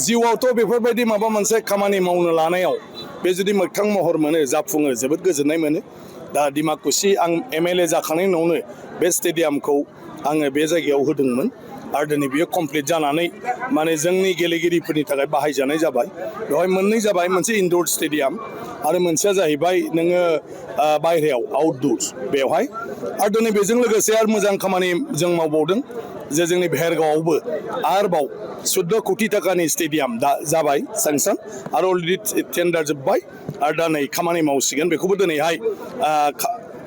जिउआवथ' बेफोरबायदि माबा मोनसे खामानि मावनो लानायाव बे जुदि मोगथां महर मोनो जाफुङो जोबोद गोजोननाय मोनो दा डिमाकुसि आं MLA जाखांनायनि उनावनो बे स्टेडियामखौ आङो बे जायगायाव होदोंमोन आरो दिनै बियो कमप्लिट जानानै माने जोंनि गेलेगिरिफोरनि थाखाय बाहायजानाय जाबाय बेवहाय मोननै जाबाय मोनसे इनडोर स्टेडियाम आरो मोनसेया जाहैबाय नोङो बायहेरायाव आउटडोर्स बेवहाय आरो दिनै बेजों लोगोसे आरो मोजां खामानि जों मावबावदों जे जोंनि भेरगावआवबो आरोबाव 14 कोटी टाकानि स्टेडियाम दा जाबाय सेंसन आरो अलरेडि टेन्डार जोब्बाय आरो दा नै खामानि मावसिगोन बेखौबो दिनैहाय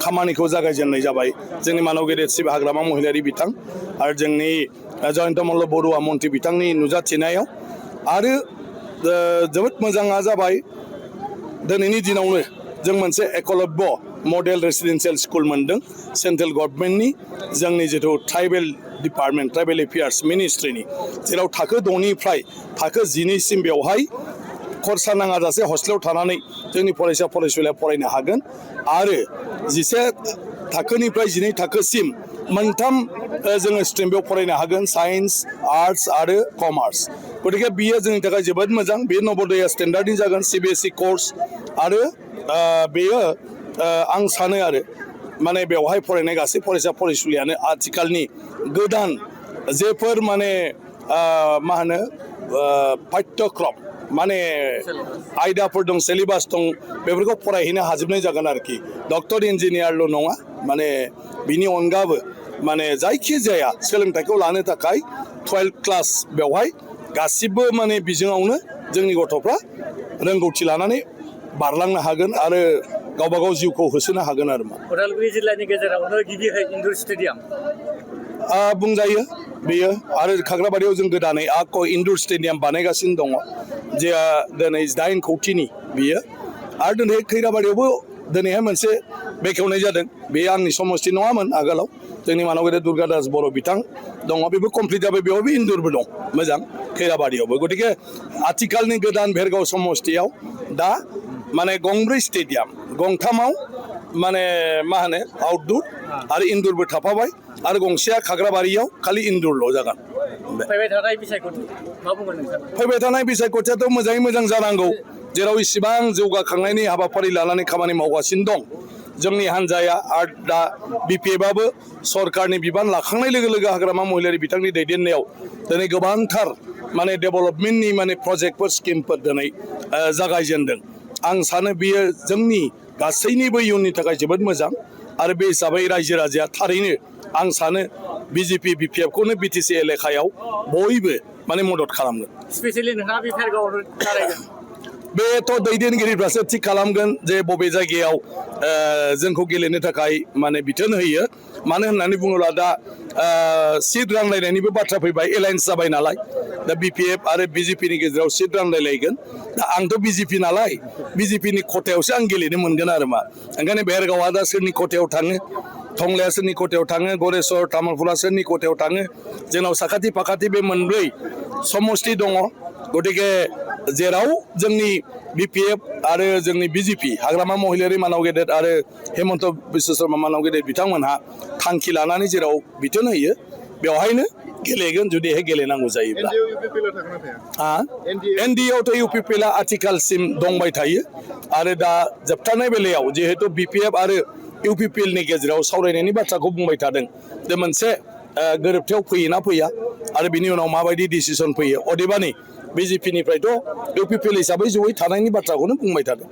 खामानिखौ जागायजेननाय जाबाय जोंनि मानव गेदेर शिब हाग्रामा महिलारि बिथां आरो जोंनि जयन्त मल्ल बरुवा मन्त्रि बिथांनि नुजाथिनायाव आरो जोबोद मोजाङा जाबाय दिनैनि दिनावनो जों मोनसे एकलव्य मडेल रेसिडेन्सियेल स्कुल मोनदों सेन्ट्रेल गभर्नमेन्टनि जोंनि जिथु ट्राइबेल डिपार्टमेन्ट ट्राइबेल एफेयार्स मिनिस्ट्रिनि जेराव थाखो 6निफ्राय थाखो 10सिम बेवहाय खरसा नाङाजासे हस्टेलाव थानानै जोंनि फरायसा फरायसुलिया फरायनो हागोन आरो 11 थाखोनिफ्राय 12 थाखोसिम मोनथाम जोङो स्ट्रिम बेयाव फरायनो हागोन साइन्स आर्ट्स आरो कमार्स गतिके बियो जोंनि थाखाय जोबोद मोजां बे नवोदया स्टेन्डार्डनि जागोन CBSE कर्स आरो बेयो आं सानो आरो माने बेवहाय फरायनाय गासै फरायसा फरायसुलियानो आथिखालनि गोदान जेफोर माने मा होनो पाठ्यक्रम माने आयदाफोर दं सिलेबास दं बेफोरखौ फरायहैनो हाजोबनाय जागोन आरोखि डक्टर इन्जिनियारल' नङा माने बिनि अनगाबो माने जायखिजाया सोलोंथाइखौ लानो थाखाय 12 क्लास बेवहाय गासिबो माने बिजोङावनो जोंनि गथ'फ्रा रोंगौथि लानानै बारलांनो हागोन आरो गावबा गाव जिउखौ होसोनो हागोन आरो मा उदालगुरि जिल्लानि गेजेरावनो गिबिहाय इनडोर स्टेडियाम बुंजायो बेयो आरो खाग्राबारियाव जों गोदानै इनडोर स्टेडियाम बानायगासिनो दङ जे दिनै 8 कोटीनि बियो आरो दिनै खैराबारियावबो दिनैहाय मोनसे बेखेवनाय जादों बे आंनि समस्ति नङामोन आगोलाव जोंनि मानव गेदेर दुर्गादास बर' बिथां दङ बेबो कमप्लिट जाबाय बेयावबो इनडोरबो दं मोजां खैराबारियावबो गतिके आथिखालनि गोदान भेरगाव समस्तियाव दा माने गंब्रै स्टेडियाम गंथामाव माने मा होनो आउटडोर आरो इनडोरबो थाफाबाय आरो गंसेया खाग्राबारियाव खालि इनडोरल' जागोन फैबाय थानाय बिसायख'थि मा बुंगोन नोंथां फैबाय थानाय बिसायख'थियाथ' मोजाङै मोजां जानांगौ जेराव इसिबां जौगाखांनायनि हाबाफारि लानानै खामानि मावगासिनो दं जोंनि हान्जाया आरो दा BPFआबो सरकारनि बिबान लाखांनाय लोगो लोगो हाग्रामा महिलारि बिथांनि दैदेननायाव दिनै गोबांथार माने डेभेलपमेन्टनि माने प्रजेक्टफोर स्किमफोर दिनै जागायजेनदों आं सानो बियो जोंनि गासैनिबो इयुननि थाखाय जोबोद मोजां आरो बे हिसाबै रायजो राजाया थारैनो आं सानो BJP BPFखौनो BTC एलेखायाव बयबो माने मदद खालामगोन स्पेसियेलि नोंहा बे भेरगावआव जागायगोन बेथ' दैदेनगिरिफ्रासो थिग खालामगोन जे बबे जायगायाव जोंखौ गेलेनो थाखाय माने बिथोन होयो मानो होननानै बुङोब्ला दा सिट रानलायनायनिबो बाथ्रा फैबाय एलायन्स जाबाय नालाय दा BPF आरो BJPनि गेजेराव सिट रानलायलायगोन दा आंथ' BJP नालाय BJPनि खथायावसो आं गेलेनो मोनगोन आरो मा ओंखायनो भेरगावआ दा सोरनि खथायाव थाङो टंलाया सोरनि खथायाव थाङो गरेस्वर तामुलपुरा सोरनि खथायाव थाङो जोंनाव साखाथि फाखाथि बे मोनब्रै समस्ति दङ गतिके जेराव जोंनि BPF आरो जोंनि BJP हाग्रामा महिलारि मानव गेदेर आरो हेमन्त बिश्व शर्मा मानव गेदेर बिथांमोनहा थांखि लानानै जेराव बिथोन होयो बेवहायनो गेलेगोन जुदिहाय गेलेनांगौ जायोब्ला NDAआवथ' UPPLआ आथिखालसिम दंबाय थायो आरो दा जोबथारनाय बेलायाव जिहेतु BPF आरो UPPLनि गेजेराव सावरायनायनि बाथ्राखौ बुंबाय थादों जे मोनसे गोरोबथायाव फैयोना फैया आरो बिनि उनाव माबायदि डिसिसन फैयो अदेबानि BJPनिफ्रायथ' UPPL हिसाबै जयै थानायनि बाथ्राखौनो बुंबाय थादों